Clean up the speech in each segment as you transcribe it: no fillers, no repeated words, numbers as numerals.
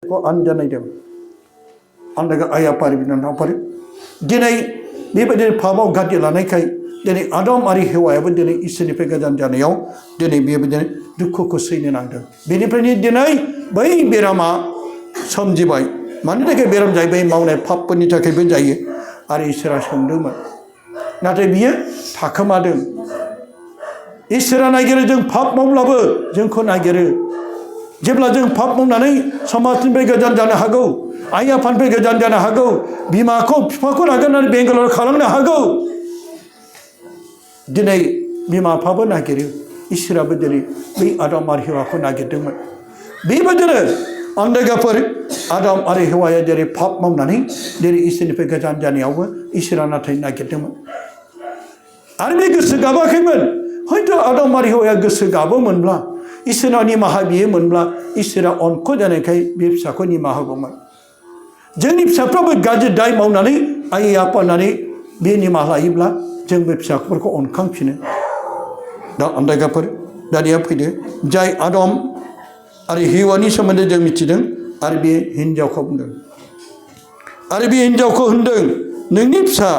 को आनजानायदों आन्दागा आया पारि बिनानाव पारि दिनै बेबायदिनो पापाव गादि लानायखाय दिनै आदम आरो हेवायाबो दिनै इसोरनिफ्राय गोजान जानायाव दिनै बेबायदिनो दुखुखौ सैनो नांदों बेनिफ्रायनो दिनै बै बेरामा सोमजिबाय मानि थाखाय बेराम जायो बै मावनाय पापफोरनि थाखायबो जायो आरो इसोरा सोंदोंमोन नाथाय बियो थाखोमादों इसोरा नागिरो जों पाप मावब्लाबो जोंखौ नागिरो जेब्ला जों पाप मावनानै समाजनिफ्राय गोजान जानो हागौ आइ आफानिफ्राय गोजान जानो हागौ बिमाखौ बिफाखौ नागारनानै बेंगालर खालामनो हागौ दिनै बिमा बिफाबो नागिरो इसोराबो दिनै बै आदम आरो हेवाखौ नागिरदोंमोन बेबायदिनो आन्दायगाफोर आदम आरो हेवाया जेरै पाप मावनानै जेरै इसोरनिफ्राय गोजान जानायावबो इसोरा नाथाय नागिरदोंमोन आरो बे गोसो गाबाखैमोन हयथ' आदम आरो हेवाया गोसो गाबोमोनब्ला इसोरनाव निमाहा बियोमोनब्ला इसोरा अनख जानायखाय बे फिसाखौ निमाहा होगौमोन जोंनि फिसाफ्राबो गाज्रि दाय मावनानै आइ आफानानै बे निमाहा लायोब्ला जों बे फिसाफोरखौ अनखांफिनो दा आन्दायगाफोर दानिया फैदो जाय आदम आरो हेवानि सोमोन्दै जों मिथिदों आरो बे हिन्जावखौ बुंदों आरो बे हिन्जावखौ होनदों नोंनि फिसा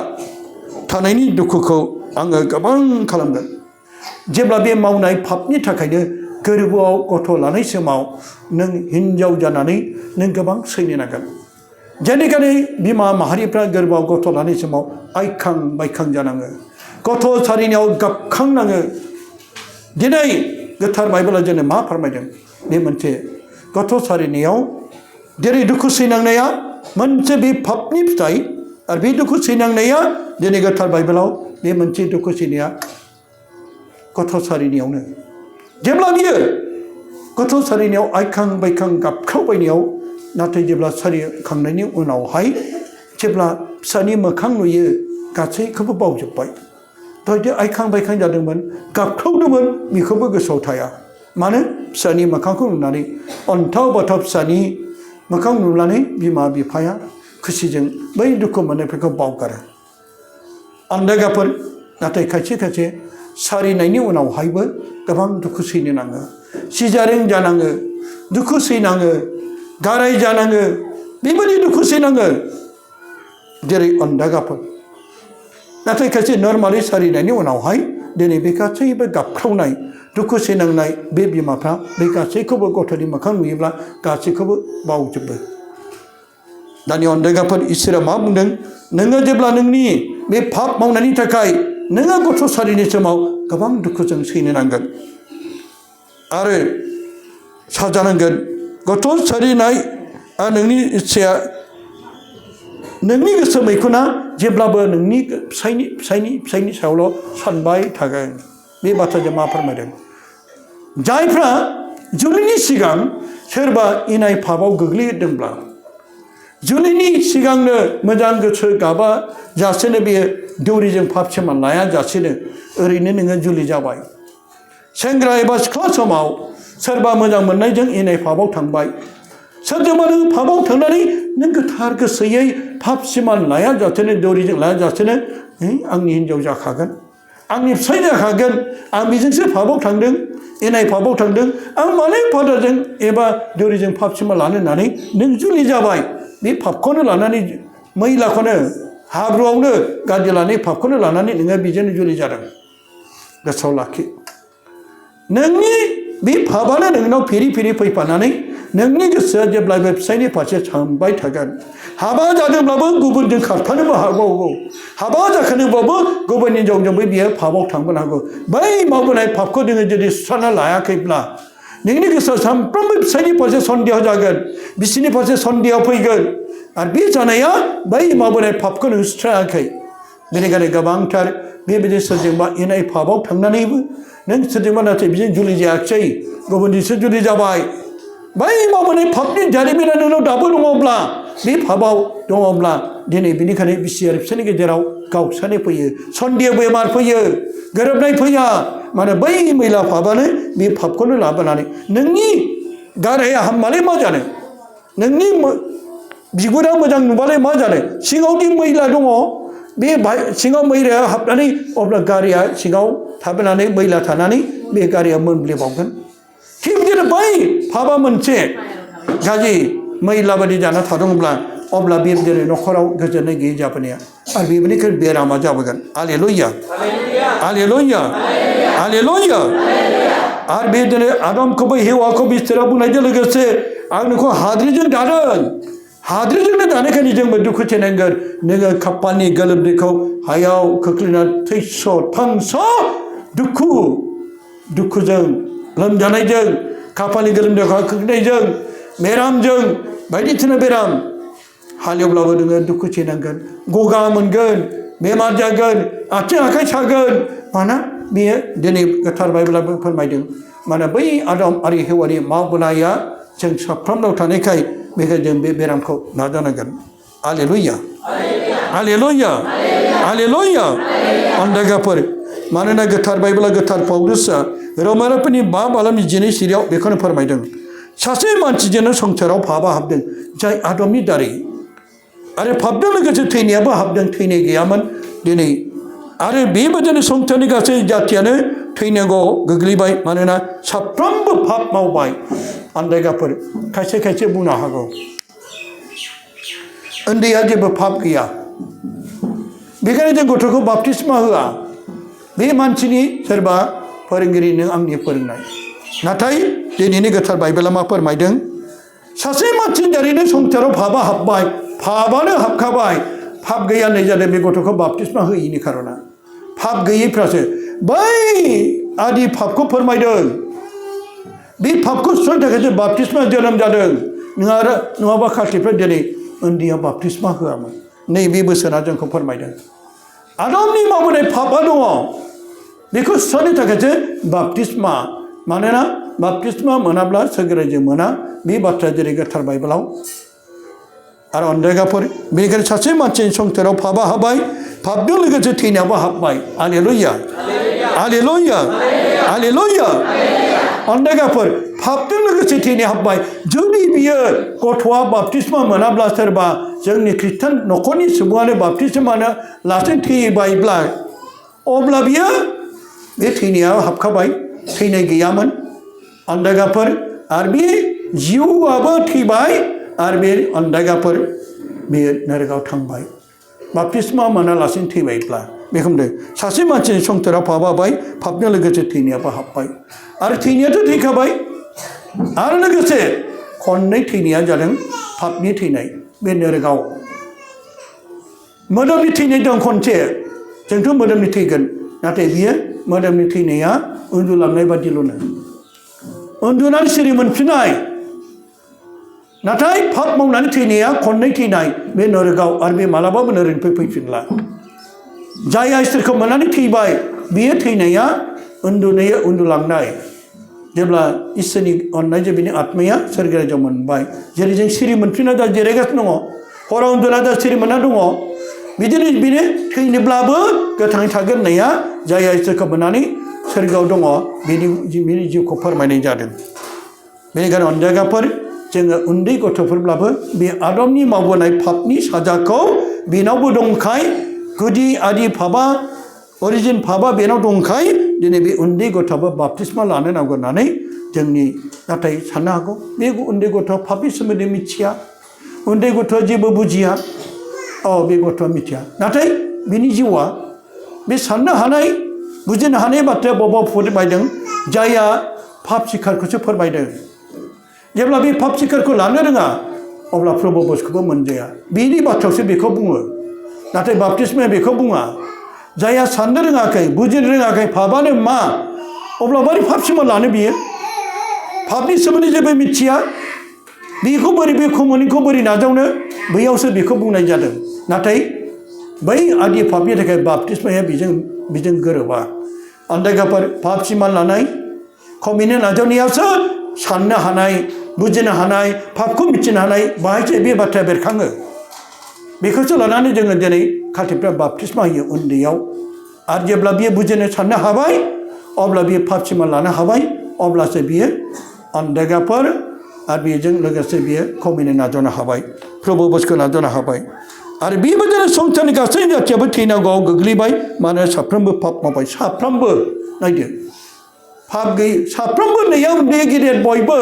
थानायनि दुखुखौ आङो गोबां खालामगोन जेब्ला बे मावनाय पापनि थाखायनो गोरबोआव गथ' लानाय समाव नों हिन्जाव जानानै नों गोबां सैनो नांगोन जेनिखानि बिमा माहारिफ्रा गोरबोआव गथ' लानाय समाव आइखां बायखां जानाङो गथ' सारिनायाव गाबखांनाङो दिनै गोथार बाइबेला जोंनो मा फोरमायदों बे मोनसे गथ' सारिनायाव जेरै दुखु सैनांनाया मोनसे बे पापनि फिथाइ आरो बे दुखु सैनांनाया दिनै गोथार बाइबेलाव बे मोनसे दुखु सैनाया गथ' सारिनायावनो जेब्ला बियो गथ' सारिनायाव आइखां बायखां गाबखावबायनायाव नाथाय जेब्ला सारिखांनायनि उनावहाय जेब्ला फिसानि मोखां नुयो गासैखौबो बावजोब्बाय दहायदो आइखां बायखां जादोंमोन गाबख्रावदोंमोन बेखौबो गोसोआव थाया मानो फिसानि मोखांखौ नुनानै अन्थाव बाथाव फिसानि मोखां नुनानै बिमा बिफाया खुसिजों बै दुखु मोननायफोरखौ बावगारो आन्दायगाफोर नाथाय खायसे खायसे सारिनायनि उनावहायबो गोबां दुखु सैनो नाङो सिजारिं जानाङो दुखु सैनाङो गाराय जानाङो बेबायदि दुखु सैनाङो जेरै अन्दागाफोर नाथाय खायसे नर्मालि सारिनायनि उनावहाय दिनै बे गासैबो गाबख्रावनाय दुखु सैनांनाय बे बिमाफ्रा बे गासैखौबो गथ'नि मोखां नुयोब्ला गासैखौबो बावजोबो दानि अन्दायगाफोर इसोरा मा बुंदों नोङो जेब्ला नोंनि बे पाप मावनायनि थाखाय नोङो गथ' सारिनि समाव गोबां दुखुजों सैनो नांगोन आरो साजानांगोन गथ' सारिनाय नोंनि इस्साया नोंनि गोसो मैखुना जेब्लाबो नोंनि फिसायनि सायावल' सानबाय थागोन बे बाथ्राजों मा फोरमायदों जायफ्रा जुलिनि सिगां सोरबा इनाय पापाव गोग्लैदोंब्ला जुलिनि सिगांनो मोजां गोसो गाबा जासेनो बेयो दौरिजों पाप सेमान लाया जासेनो ओरैनो नोङो जुलि जाबाय सेंग्रा एबा सिख्ला समाव सोरबा मोजां मोननायजों इनाय पापाव थांबाय सोरजोंबा नों पापाव थांनानै नों गोथार गोसोयै पाप सेमान लाया जासेनो दौरिजों लाया जासेनो आंनि हिन्जाव जाखागोन आंनि फिसाय जाखागोन आं बेजोंसो पापाव थांदों इनाय पापाव थांदों आं मानो फादारजों एबा दौरिजों पाप सेमान लानो होननानै नों जुलि जाबाय बे पापखौनो लानानै मैलाखौनो हाब्रुआवनो गाज्रि लानाय पापखौनो लानानै नोङो बेजोंनो जुलि जादों गोसोआव लाखि नोंनि बे पापानो नोंनाव फेरि फेरि फैफानानै नोंनि गोसोआ जेब्लाबो फिसायनि फारसे सानबाय थागोन हाबा जादोंब्लाबो गुबुनजों खारफानोबो हागौ हाबा जाखानोब्लाबो गुबुन हिन्जावजोंबो बियो पापाव थांबोनो हागौ बै मावबोनाय पापखौ नोङो जुदि सुस्रांना लायाखैब्ला नोंनि गोसोआव सानफ्रोमबो फिसायनि फारसे सन्देह जागोन बिसिनि फारसे सन्देह फैगोन आरो बे जानाया बै मावबोनाय पापखौ नों सुस्राङाखै बेनिखायनो गोबांथार बेबायदि सोरजोंबा इनाय पापाव थांनानैबो नों सोरजोंबा नाथाय बेजों जुलि जायाखिसै गुबुनजोंसो जुलि जाबाय बै मावबोनाय पापनि जारिमिना नोंनाव दाबो दङब्ला बे पापाव दङब्ला दिनै बेनिखायनो बिसि आरो फिसायनि गेजेराव गावस्रानाय फैयो सन्देह बेमार फैयो गोरोबनाय फैया माने बै मैला पापानो बे पापखौनो लाबोनानै नोंनि गाराया हामबालाय मा जानो नोंनि बिगुरा मोजां नुबालाय मा जानो सिङावदि मैला दङ बे सिङाव मैलाया हाबनानै अब्ला गारिया सिङाव थाबोनानै मैला थानानै बे गारिया मोनब्लेबावगोन थिग बिदिनो बै पापा मोनसे गाज्रि मैला बादि जाना थादोंब्ला अब्ला बेबायदिनो न'खराव गोजोननाय गैयै जाबोनाया आरो बेबायदिनो बेरामा जाबोगोन हालेलुया हालेलुया हालेलुया आरो बेबायदिनो आदमखौबो हेवाखौ बिसोरा बुंनायजों लोगोसे आं नोंखौ हाद्रिजों दादों हाद्रिजोंनो दानायखायनो जोंबो दुखु थेनांगोन नोङो खाफालनि गोलोमदैखौ हायाव खोख्लैना थैस' थांस' दुखुजों लोमजानायजों खाफालनि गोलोमदैखौ खोख्लैनायजों बेरामजों बायदिसिना बेराम हालेवब्लाबो नोङो दुखु थेनांगोन गगा मोनगोन बेमार जागोन आथिं आखाइ सागोन माना बेयो दिनै गोथार बाइबेलाबो फोरमायदों माने बै आदम आरो हेवानि मावबोनाया जों साफ्रोमनाव थानायखाय बेखायनो जों बे बेरामखौ नाजानांगोन हालेलुया हालेलुया हालेलुया अनदायगाफोर मानोना गोथार बाइबेला गोथार पौलुसआ रमाराफोरनि 5 बालामनि 12 सिरियाव बेखौनो फोरमायदों सासे मानसिजोंनो संसाराव पापआ हाबदों जाय आदमनि दारै आरो पापजों लोगोसे थैनायाबो हाबदों थैनाय गैयामोन दिनै आरो बेबायदिनो संसारनि गासै जाथियानो थैनांगौ गोग्लैबाय मानोना साफ्रोमबो पाप मावबाय आन्दायगाफोर खायसे बुंनो हागौ उन्दैया जेबो पाप गैया बेखायनो जों गथ'खौ बाप्तिस्मा होआ बे मानसिनि सोरबा फोरोंगिरि नों आंनि फोरोंनाय नाथाय दिनैनि गोथार बाइबेला मा फोरमायदों सासे मानसिनि दारैनो संसाराव पापआ हाबबाय पापआनो हाबखाबाय पाप गैया होननाय जादों बे गथ'खौ बाप्तिस्मा होयैनि खार'ना पाप गैयैफ्रासो बै आदि पापखौ फोरमायदों बे पापखौ सुस्रांनो थाखायसो बाप्तिस्मा जोनोम जादों नङाबा खाथिफ्रा दिनै उन्दैया बाप्तिस्मा होआमोन नैबे बोसोना जोंखौ फोरमायदों आदमनि मावबोनाय पापआ दङ बेखौ सुस्रांनो थाखायसो बाप्तिस्मा मानोना बाप्तिस्मा मोनाब्ला सोरगोरायजो मोना बे बाथ्राया जेरै गोथार बाइबेलाव आरो अनदायगाफोर बेनिखायनो सासे मानसिनि संसाराव पापआ हाबबाय पापजों लोगोसे थैनायाबो हाबबाय हालेलुया हालेलुया हालेलुया अनदायगाफोर पापजों लोगोसे थैनाय हाबबाय जुदि बियो गथ'आ बाप्तिस्मा मोनाब्ला सोरबा जोंनि खृष्टान न'खरनि सुबुङानो बाप्तिस्मा लासिनो थैबायब्ला अब्ला बियो बे थैनाया हाबखाबाय थैनाय गैयामोन अनदायगाफोर आरो बे जिउआबो थैबाय आरो बे अनदायगाफोर बेयो नरकाव थांबाय बाप्तिस्मा मोनालासिनो थैबायब्ला बेखौ बुंदों सासे मानसिनि संसाराव पाप हाबबाय पापजों लोगोसे थैनायाबो हाबबाय आरो थैनायाथ' थैखाबाय आरो लोगोसे खननै थैनाया जादों पापनि थैनाय बे नरकाव मोदोमनि थैनाय दं खनसे जोंथ' मोदोमनि थैगोन नाथाय बियो मोदोमनि थैनाया उन्दुलांनाय बादिल'नो उन्दुनानै सिरि मोनफिननाय नाथाय पाप मावनानै थैनाया खननै थैनाय बे नरकाव आरो बे मालाबाबो नरकनिफ्राय फैफिनला जाय इसोरखौ मोननानै थैबाय बेयो थैनाया उन्दुलांनाय जेब्ला इसोरनि अननायजों बिनि आत्माया सोरगोरायजों मोनबाय जेरै जों सिरि मोनफिनना दा जिरायगासिनो दङ हराव उन्दुना दा सिरि मोनना दङ बिदिनो बेनो थैनोब्लाबो गोथाङै थागोन होननाया जाय इसोरखौ मोननानै सोरगोआव दङ बिनि जिउखौ फोरमायनाय जादों बेनिखायनो अनजायगाफोर जोङो उन्दै गथ'फोरब्लाबो बे आदमनि मावबोनाय पापनि साजाखौ बेनावबो दंखाय गुदि आदि पापआ अरिजिन पापआ बेनाव दंखाय दिनै बे उन्दै गथ'आबो बाप्तिस्मा लानो नांगौ होननानै जोंनि नाथाय साननो हागौ बे उन्दै गथ'आ पापनि सोमोन्दै मिथिया उन्दै गथ'आ जेबो बुजिया बे गथ'आ मिथिया नाथाय बिनि जिउआ बे साननो हानाय बुजिनो हानाय बाथ्राया बबाव फोरमायदों जायहा पाप सिखारखौसो फोरमायदों जेब्ला बे पाप सिखारखौ लानो रोङा अब्ला प्रभु बसखौबो मोनजाया बेनि बाथ्रायावसो बेखौ बुङो नाथाय बाप्तिस्माया बेखौ बुङा जायहा साननो रोङाखै बुजिनो रोङाखै पापआनो मा अब्ला बोरै पाप सिमा लानो बियो पापनि सोमोन्दै जेबो मिथिया बेखौ बोरै बे खामानिखौ बोरै नाजावनो बैयावसो बेखौ बुंनाय जादों नाथाय बै आदि पापनि थाखाय बाप्तिस्माया बेजों गोरोबा अनदायगाफोर पाप सिमा लानाय खमिनो नाजावनायासो साननो हानाय बुजिनो हानाय पापखौ मिथिनो हानाय बाहायसो बे बाथ्राया बेरखाङो बेखौसो लानानै जोङो दिनै खाथिफ्रा बाप्तिस्मा होयो उन्दैयाव आरो जेब्ला बियो बुजिनो साननो हाबाय अब्ला बियो पाप सिमा लानो हाबाय अब्लासो बियो अनदायगाफोर आरो बेजों लोगोसे बियो खमिनो नाजावनो हाबाय प्रभु बसखौ नाजावनो हाबाय आरो बेबायदिनो संसारनि गासै जाथियाबो थैनांगौआव गोग्लैबाय मानोना साफ्रोमबो पाप मावबाय साफ्रोमबो नायदो पाप गैयै साफ्रोमबो नैयाव उन्दै गिदिर बयबो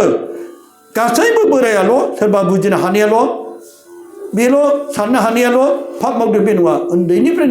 गासैबो बोरायाल' सोरबा बुजिनो हानायाल' बेल' साननो हानायाल' पाप मावदों बे नङा उन्दैनिफ्राय